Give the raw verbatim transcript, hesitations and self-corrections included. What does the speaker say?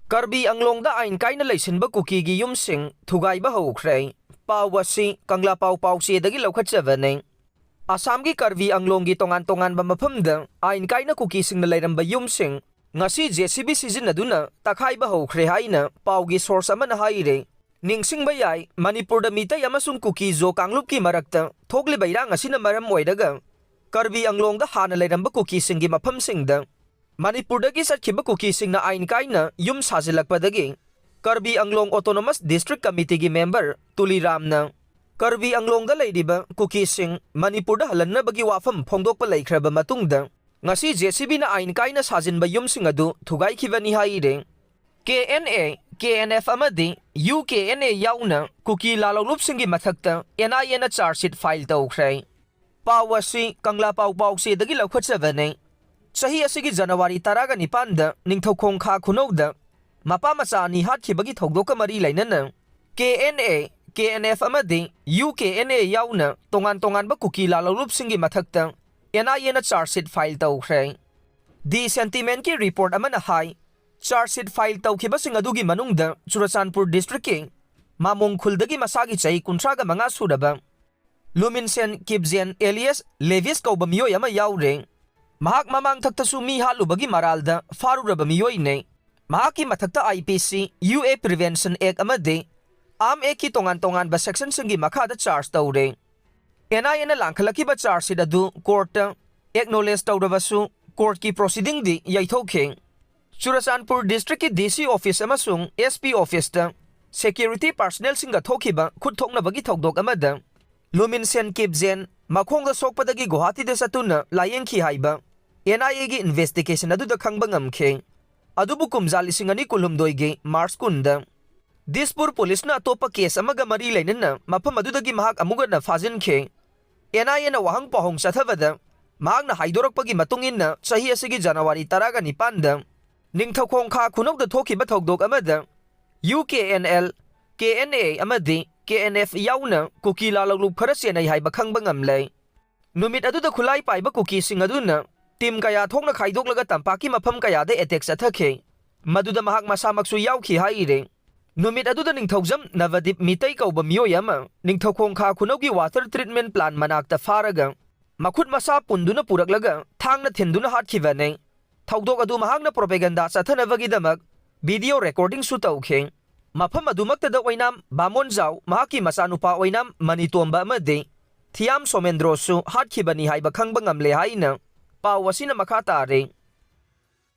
ꯀꯔꯕꯤ ꯑꯪꯂꯣꯡꯗ ꯑꯥꯏꯟ ꯀꯥꯏꯅ ꯂꯩꯁꯤꯟꯕ ꯀꯨꯀꯤꯒꯤ ꯌꯨꯝꯁꯤꯡ ꯊꯨꯒꯥꯏꯕ ꯍꯧꯈ꯭ꯔꯦ꯫ ꯄꯥꯎ ꯑꯁꯤ ꯀꯪꯂꯥ ꯄꯥꯎ ꯄꯥꯎꯆꯦꯗꯒꯤ ꯂꯧꯈꯠꯆꯕꯅꯤ꯫ ꯑꯁꯥꯝꯒꯤ ꯀꯔꯕꯤ ꯑꯪꯂꯣꯡꯒꯤ ꯇꯣꯉꯥꯟ ꯇꯣꯉꯥꯟꯕ ꯃꯐꯝꯗ ꯑꯥꯏꯟ ꯀꯥꯏꯅ ꯀꯨꯀꯤꯁꯤꯡꯅ ꯂꯩꯔꯝꯕ ꯌꯨꯝꯁꯤꯡ ꯉꯁꯤ ꯖꯦ ꯁꯤ ꯕꯤ ꯁꯤꯖꯤꯟꯅꯗꯨꯅ ꯇꯛꯈꯥꯏꯕ ꯍꯧꯈ꯭ꯔꯦ ꯍꯥꯏꯅ ꯄꯥꯎꯒꯤ ꯁꯣꯔꯁ ꯑꯃꯅ ꯍꯥꯏꯔꯤ꯫ ꯅꯤꯡꯁꯤꯡꯕ ꯌꯥꯏ, ꯃꯅꯤꯄꯨꯔꯗ ꯃꯤꯇꯩ ꯑꯃꯁꯨꯡ ꯀꯨꯀꯤ ꯖꯣ ꯀꯥꯡꯂꯨꯞꯀꯤ ꯃꯔꯛꯇ ꯊꯣꯛꯂꯤꯕ ꯏꯔꯥꯡ ꯑꯁꯤꯅ ꯃꯔꯝ ꯑꯣꯏꯔꯒ ꯀꯔꯕꯤ ꯑꯪꯂꯣꯡꯗ ꯍꯥꯟꯅ ꯂꯩꯔꯝꯕ ꯀꯨꯀꯤꯁꯤꯡꯒꯤ ꯃꯐꯝꯁꯤꯡꯗ ꯃꯅꯤꯄꯨꯔꯗꯒꯤ ꯆꯠꯈꯤꯕ ꯀꯨꯀꯤꯁꯤꯡꯅ ꯑꯥꯏꯟ ꯀꯥꯏꯅ ꯌꯨꯝ ꯁꯥꯖꯤꯜꯂꯛꯄꯗꯒꯤ ꯀꯔꯕꯤ ꯑꯪꯂꯣꯡ ꯑꯣꯇꯣꯅꯣꯃꯁ ꯗꯤꯁꯇ꯭ꯔꯤꯛ ꯀꯃꯤꯇꯤꯒꯤ ꯃꯦꯝꯕꯔ ꯇꯨꯂꯤꯔꯥꯝꯅ ꯀꯔꯕꯤ ꯑꯪꯂꯣꯡꯗ ꯂꯩꯔꯤꯕ ꯀꯨꯀꯤꯁꯤꯡ ꯃꯅꯤꯄꯨꯔꯗ ꯍꯜꯍꯟꯅꯕꯒꯤ ꯋꯥꯐꯝ ꯐꯣꯡꯗꯣꯛꯄ ꯂꯩꯈ꯭ꯔꯕ ꯃꯇꯨꯡꯗ ꯉꯁꯤ ꯖꯦ ꯁꯤ ꯕꯤꯅ ꯑꯥꯏꯟ ꯀꯥꯏꯅ ꯁꯥꯖꯤꯟꯕ ꯌꯨꯝꯁꯤꯡ ꯑꯗꯨ ꯊꯨꯒꯥꯏꯈꯤꯕꯅꯤ ꯍꯥꯏꯔꯦ꯫ K N A, K N F ꯑꯃꯗꯤ ꯌꯨ ꯀꯦ ꯑꯦꯟ ꯑꯦ ꯌꯥꯎꯅ ꯀꯨꯀꯤ ꯂꯥꯂꯧꯂꯨꯞꯁꯤꯡꯒꯤ ꯃꯊꯛꯇ ꯑꯦꯟ ꯑꯥꯏ ꯑꯦꯅ ꯆꯥꯔꯖ ꯁꯤꯠ ꯐꯥꯏꯜ ꯇꯧꯈ꯭ꯔꯦ꯫ ꯄꯥꯎ ꯑꯁꯤ ꯀꯪꯂꯥ ꯄꯥꯎ ꯄꯥꯎꯆꯦꯗꯒꯤ ꯂꯧꯈꯠꯆꯕꯅꯤ꯫ ꯆꯍꯤ ꯑꯁꯤꯒꯤ ꯖꯅꯋꯥꯔꯤ ꯇꯔꯥꯒ ꯅꯤꯄꯥꯟꯗ ꯅꯤꯡꯊꯧꯈꯣꯡ ꯈꯥ ꯈꯨꯅꯧꯗ ꯃꯄꯥ ꯃꯆꯥ ꯑꯅꯤ ꯍꯥꯠꯈꯤꯕꯒꯤ ꯊꯧꯗꯣꯛꯀ ꯃꯔꯤ ꯂꯩꯅꯅ K N A, K N F ꯑꯃꯗꯤ ꯌꯨ ꯀꯦ ꯑꯦꯟ ꯑꯦ ꯌꯥꯎꯅ ꯇꯣꯉꯥꯟ ꯇꯣꯉꯥꯟꯕ ꯀꯨꯀꯤ ꯂꯥꯂꯧꯂꯨꯞꯁꯤꯡꯒꯤ ꯃꯊꯛꯇ ꯑꯦꯟ ꯑꯥꯏ ꯑꯦꯅ ꯆꯥꯔꯖ ꯁꯤꯠ ꯐꯥꯏꯜ ꯇꯧꯈ꯭ꯔꯦ꯫ ꯗꯤ ꯁꯦꯟꯇꯤꯃꯦꯟꯀꯤ ꯔꯤꯄꯣꯔꯠ ꯑꯃꯅ ꯍꯥꯏ, ꯆꯥꯔꯖ ꯁꯤꯠ ꯐꯥꯏꯜ ꯇꯧꯈꯤꯕꯁꯤꯡ ꯑꯗꯨꯒꯤ ꯃꯅꯨꯡꯗ ꯆꯨꯔꯆꯥꯟꯄꯨꯔ ꯗꯤꯁꯇ꯭ꯔꯤꯛꯀꯤ ꯃꯥꯃꯣꯡ ꯈꯨꯜꯗꯒꯤ ꯃꯁꯥꯒꯤ ꯆꯍꯤ ꯀꯨꯟꯊ꯭ꯔꯥꯒ ꯃꯉꯥ ꯁꯨꯔꯕ ꯂꯨꯃꯤꯟꯁꯦꯟ ꯀꯤꯞꯖꯦꯟ alias ꯂꯦꯚꯤꯁ ꯀꯧꯕ ꯃꯤꯑꯣꯏ ꯑꯃ ꯌꯥꯎꯔꯦ꯫ ꯃꯍꯥꯛ ꯃꯃꯥꯡꯊꯛꯇꯁꯨ ꯃꯤ ꯍꯥꯠꯂꯨꯕꯒꯤ ꯃꯔꯥꯜꯗ ꯐꯥꯔꯨꯔꯕ ꯃꯤꯑꯣꯏꯅꯦ꯫ ꯃꯍꯥꯛꯀꯤ ꯃꯊꯛꯇ ꯑꯥꯏ ꯄꯤ ꯁꯤ, ꯌꯨ ꯑꯦ ꯄ꯭ꯔꯤꯚꯦꯟꯁꯟ ꯑꯦꯛ ꯑꯃꯗꯤ ꯑꯥꯔꯝ ꯑꯦꯛꯀꯤ ꯇꯣꯉꯥꯟ ꯇꯣꯉꯥꯟꯕ ꯁꯦꯛꯁꯟꯁꯤꯡꯒꯤ ꯃꯈꯥꯗ ꯆꯥꯔꯖ ꯇꯧꯔꯦ꯫ ꯑꯦꯟ ꯑꯥꯏ ꯑꯦꯅ ꯂꯥꯡꯈꯠꯂꯛꯈꯤꯕ ꯆꯥꯔꯖ ꯁꯤꯠ ꯑꯗꯨ ꯀꯣꯔꯠꯇ ꯑꯦꯛꯅꯣꯂꯦꯖ ꯇꯧꯔꯕꯁꯨ ꯀꯣꯔꯠꯀꯤ ꯄ꯭ꯔꯣꯁꯤꯗꯤꯡꯗꯤ ꯌꯩꯊꯣꯛꯈꯤ꯫ ꯆꯨꯔꯆꯥꯟꯄꯨꯔ ꯗꯤꯁꯇ꯭ꯔꯤꯛꯀꯤ ꯗꯤ ꯁꯤ ꯑꯣꯐꯤꯁ ꯑꯃꯁꯨꯡ ꯑꯦꯁ ꯄꯤ ꯑꯣꯐꯤꯁꯇ ꯁꯦꯀ꯭ꯌꯨꯔꯤꯇꯤ ꯄꯥꯔꯁꯅꯦꯜꯁꯤꯡꯒ ꯊꯣꯛꯈꯤꯕ ꯈꯨꯠ ꯊꯣꯛꯅꯕꯒꯤ ꯊꯧꯗꯣꯛ ꯑꯃꯗ ꯂꯨꯃꯤꯟꯁꯦꯟ ꯀꯤꯞꯖꯦꯟ ꯃꯈꯣꯡꯗ ꯁꯣꯛꯄꯗꯒꯤ ꯒꯨꯋꯥꯍꯥꯇꯤꯗ ꯆꯠꯇꯨꯅ ꯂꯥꯌꯦꯡꯈꯤ ꯍꯥꯏꯕ ꯑꯦꯟ ꯑꯥꯏ ꯑꯦꯒꯤ ꯏꯟꯚꯦꯁꯇꯤꯒꯦꯁꯟ ꯑꯗꯨꯗ ꯈꯪꯕ ꯉꯝꯈꯤ꯫ ꯑꯗꯨꯕꯨ ꯀꯨꯝꯖꯥ ꯂꯤꯁꯤꯡ ꯑꯅꯤ ꯀꯨꯟꯍꯨꯝꯗꯣꯏꯒꯤ ꯃꯥꯔꯆ ꯀꯨꯟꯗ ꯗꯤꯁꯄꯨꯔ ꯄꯨꯂꯤꯁꯅ ꯑꯇꯣꯞꯄ ꯀꯦꯁ ꯑꯃꯒ ꯃꯔꯤ ꯂꯩꯅꯅ ꯃꯐꯝ ꯑꯗꯨꯗꯒꯤ ꯃꯍꯥꯛ ꯑꯃꯨꯛ ꯍꯟꯅ ꯐꯥꯖꯤꯟꯈꯤ꯫ ꯑꯦꯟ ꯑꯥꯏ ꯑꯦꯅ ꯋꯥꯍꯪ ꯄꯥꯎꯍꯪ ꯆꯠꯊꯕꯗ ꯃꯍꯥꯛꯅ ꯍꯥꯏꯗꯣꯔꯛꯄꯒꯤ ꯃꯇꯨꯡ ꯏꯟꯅ ꯆꯍꯤ ꯑꯁꯤꯒꯤ ꯖꯅꯋꯥꯔꯤ ꯇꯔꯥꯒ ꯅꯤꯄꯥꯟꯗ ꯅꯤꯡꯊꯧꯈꯣꯡ ꯈꯥ ꯈꯨꯅꯧꯗ ꯊꯣꯛꯈꯤꯕ ꯊꯧꯗꯣꯛ ꯑꯃꯗ U K N L, K N A ꯑꯃꯗꯤ ꯀꯦ ꯑꯦꯟ ꯑꯦꯐ ꯌꯥꯎꯅ ꯀꯨꯀꯤ ꯂꯥꯂꯧꯂꯨꯞ ꯈꯔ ꯆꯦꯟꯅꯩ ꯍꯥꯏꯕ ꯈꯪꯕ ꯉꯝꯂꯦ꯫ ꯅꯨꯃꯤꯠ ꯑꯗꯨꯗ ꯈꯨꯠꯂꯥꯏ ꯄꯥꯏꯕ ꯀꯨꯀꯤꯁꯤꯡ ꯑꯗꯨꯅ ꯇꯤꯝ ꯀꯌꯥ ꯊꯣꯛꯅ ꯈꯥꯏꯗꯣꯛꯂꯒ ꯇꯝꯄꯥꯛꯀꯤ ꯃꯐꯝ ꯀꯌꯥꯗ ꯑꯦꯇꯦꯛ ꯆꯠꯊꯈꯤ꯫ ꯃꯗꯨꯗ ꯃꯍꯥꯛ ꯃꯁꯥꯃꯛꯁꯨ ꯌꯥꯎꯈꯤ ꯍꯥꯏꯔꯦ꯫ ꯅꯨꯃꯤꯠ ꯑꯗꯨꯗ ꯅꯤꯡꯊꯧꯖꯝ ꯅꯕꯗꯤꯞ ꯃꯤꯇꯩ ꯀꯧꯕ ꯃꯤꯑꯣꯏ ꯑꯃ ꯅꯤꯡꯊꯧꯈꯣꯡ ꯈꯥ ꯈꯨꯅꯧꯒꯤ water treatment plant ꯃꯅꯥꯛꯇ ꯐꯥꯔꯒ ꯃꯈꯨꯠ ꯃꯁꯥ ꯄꯨꯟꯗꯨꯅ ꯄꯨꯔꯛꯂꯒ ꯊꯥꯡꯅ ꯊꯤꯟꯗꯨꯅ ꯍꯥꯠꯈꯤꯕꯅꯤ꯫ ꯊꯧꯗꯣꯛ ꯑꯗꯨ ꯃꯍꯥꯛꯅ propaganda ꯆꯠꯊꯅꯕꯒꯤꯗꯃꯛ video recordingꯁꯨ ꯇꯧꯈꯤ꯫ ꯃꯐꯝ ꯑꯗꯨꯃꯛꯇꯗ ꯑꯣꯏꯅꯥꯝ ꯕꯥꯃꯣꯟꯖꯥꯎ ꯃꯍꯥꯛꯀꯤ ꯃꯆꯥꯅꯨꯄꯥ ꯑꯣꯏꯅꯥꯝ ꯃꯅꯤꯇꯣꯝꯕ ꯑꯃꯗꯤ ꯊꯤꯌꯥꯝ ꯁꯣꯃꯦꯟꯗ꯭ꯔꯣꯁꯨ ꯍꯥꯠꯈꯤꯕꯅꯤ ꯍꯥꯏꯕ ꯈꯪꯕ ꯉꯝꯂꯦ ꯍꯥꯏꯅ ꯄꯥꯎ ꯑꯁꯤꯅ ꯃꯈꯥ ꯇꯥꯔꯦ꯫